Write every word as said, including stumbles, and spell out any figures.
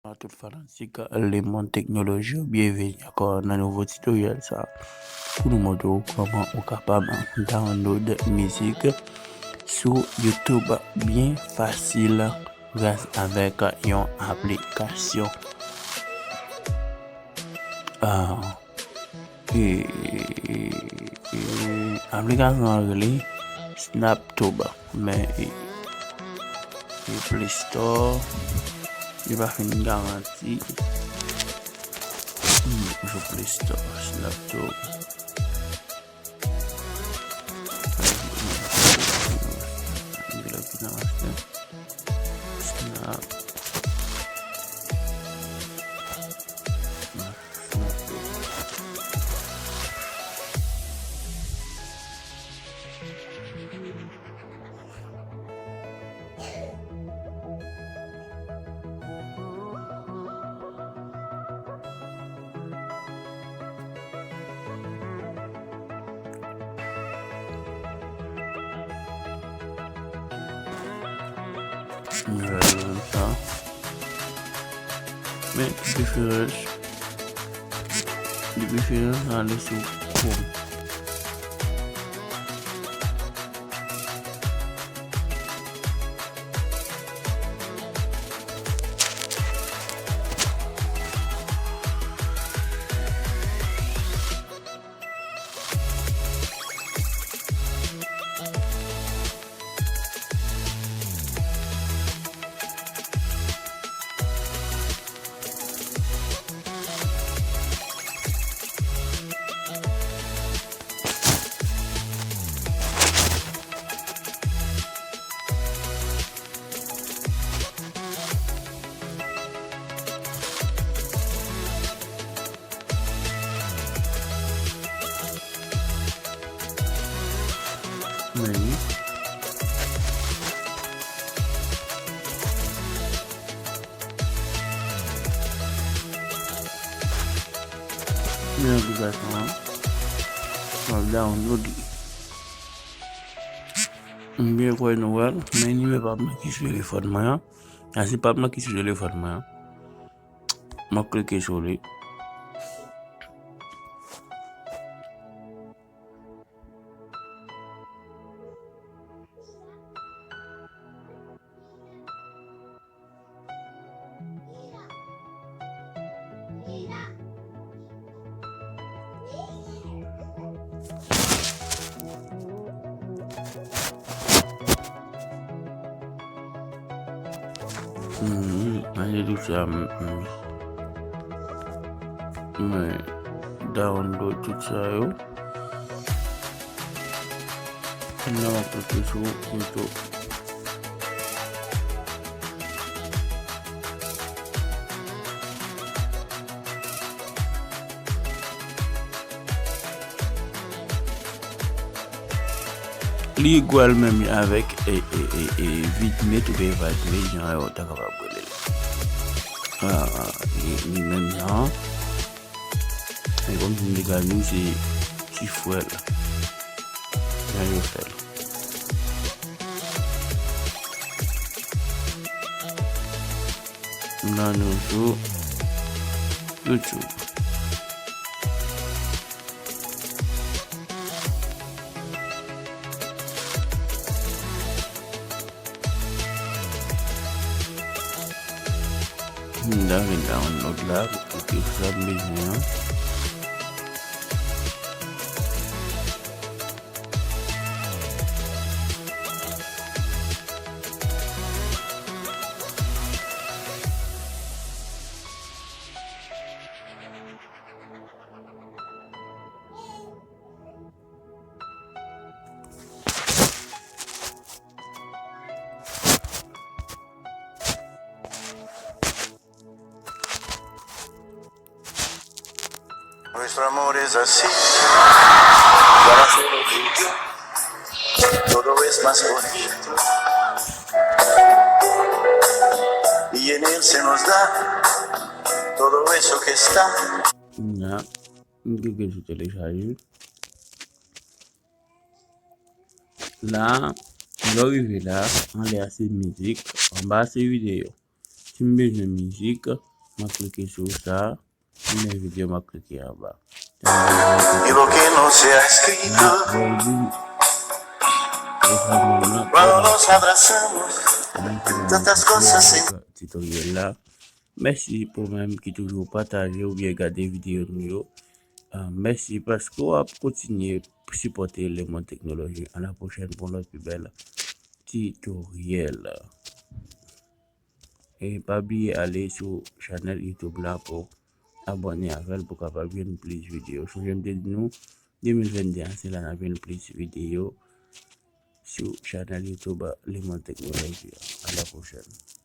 A tout fanatik lemonn teknoloji yo, byenveni ankò nan nouvo tutoriel sa pou nou montre w kòman ou kapab download mizik sou YouTube byen fasil gras avèk yon aplikasyon. Ah, e, e, e, aplikasyon an rele SnapTube. Men e, e Play Store, li pa fin garanti. Hmm, sou Play Store, SnapTube. Snap. Sa. Men diferans, li diferans ale sou Chrome. Men wi. Men aplikasyon an. M ap download li. M byen kwè nou wè l, men nimewo pa m nan ki sou telefòn mwen an. A se pa m nan ki sou telefòn mwen an. M ap klike sou li. Hmm, manje tout sa, m, m, mwen download tout sa yo. Nan, tout sou YouTube. Li egwal menm avèk, e, e, e, e, Vidmate oubyen Vadmate, jan yo ta kapab rele l. Ah, li, li menm jan. Men kòm m te ka di w, se ti frè l. Jan yo fè l. Nan nou sou YouTube. M ta vin download la pou ke sa m bezwen an. Nuestro amor es así. Para hacer lo que todo es más bonito. Y en él se nos da todo eso que está. Nya, m klike sou telechaje. La, lè w rive la, anlè a se mizik, anba a se videyo. Si m bezwen mizik, Mwen klike sou sa. Premye videyo mwen klike anba. Y lo que no se ha escrito. Cuando nos abrazamos, tantas cosas se Tutorial la. Mèsi pou menm ki toujou pataje oubyen gade videyo nou yo. Ah, mèsi paske w ap kontinye sipòte lemonn teknoloji. A la pwochèn pou lòt pi bèl tutorial. E pa bliye ale sou chanèl YouTube la pou abòne avè l pou kapab jwenn plis videyo. Sonje m te di nou, de mil vennde a se la n ap jwenn plis videyo sou chanèl YouTube Lemonn Teknoloji a. A la pwochèn.